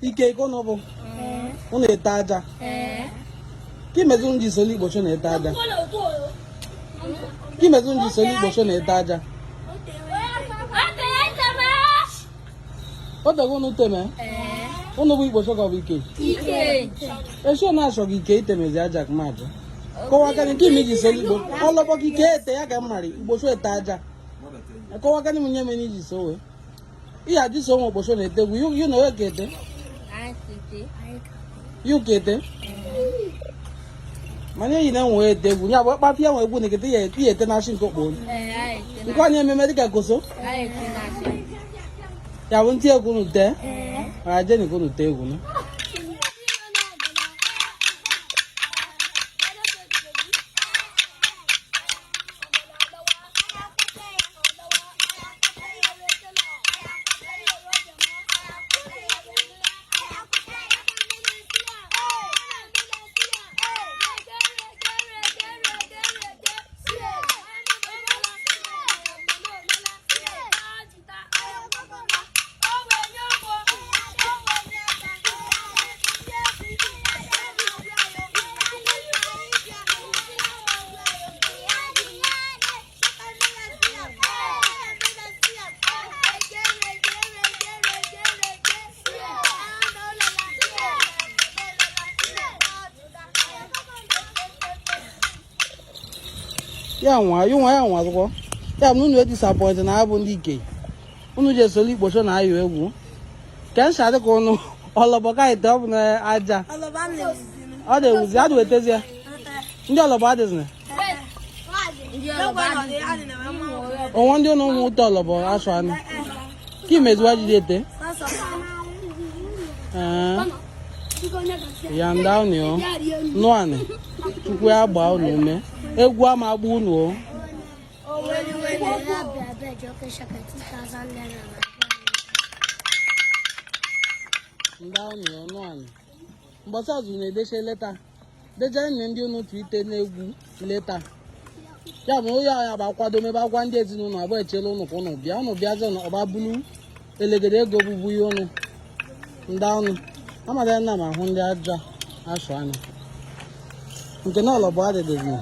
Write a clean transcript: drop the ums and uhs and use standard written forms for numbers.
Ike ka ụnụ bụ ụnụ ete aja ka imezi ụnụ ji solu ikpocho na-ete aja ka imezi ụnụ ji solu ikpocho na-ete aja o tego ụnụ teme ụnụ bụ ikpocho ka ọ bụ ike esi ụnụ achọghị ike itemezi aja ka majụ kọwakani nke ime iji solu igbo ọlọbọ ka ike ete ya ka m mara ikpocho ete aja kọwakani m nye mere iji so wee ihe adị so nwe okpocho na-ete egwu yu na onye ka ete yu ka ete mana eyi na-enwe ete egwu ya bụ kpafịa nwe egwu na ekete ya ete na achị nke okpo nke anyị ememe dịka koso ya bụ ntị egwu unu tee ajeni ka unu tee egwu nụ. Ya nwa ya nwa ya nwa akwụkwọ ya bụ na unu edisapọịntị na abụ ndị ike unu ji esolu ikpocho na ayọ egwu ka nsa dịka unu ọlọbọ ka ite ọ bụ na aja ọ dị ewuzi adị wetezi ya ndị ọlọbọ adịzina onwe ndị ụnụ ụmụ ụtọ ọlọbọ asụ anụ ka imeziwa jide ete ya ndị ahụ o nụanị Chukwu ya gbaa unu ume egwu ama agba unu o. Ndị ahụ nụanị mbọsị azụ na-edeche leta deje nne ndị unu tụ ite n'egwu leta ya bụ onye ya bụ akwado mebe akwa ndị ezinụlọ abụọ echela ụnụ ka ụnụ bịa ụnụ bịazi ụnụ ọba bulu elegede ego bụbu ya ụnụ ndị ọnụ amadị nna m ahụ ndị aja asụ anya nke na ọlọbụ adịdịzi.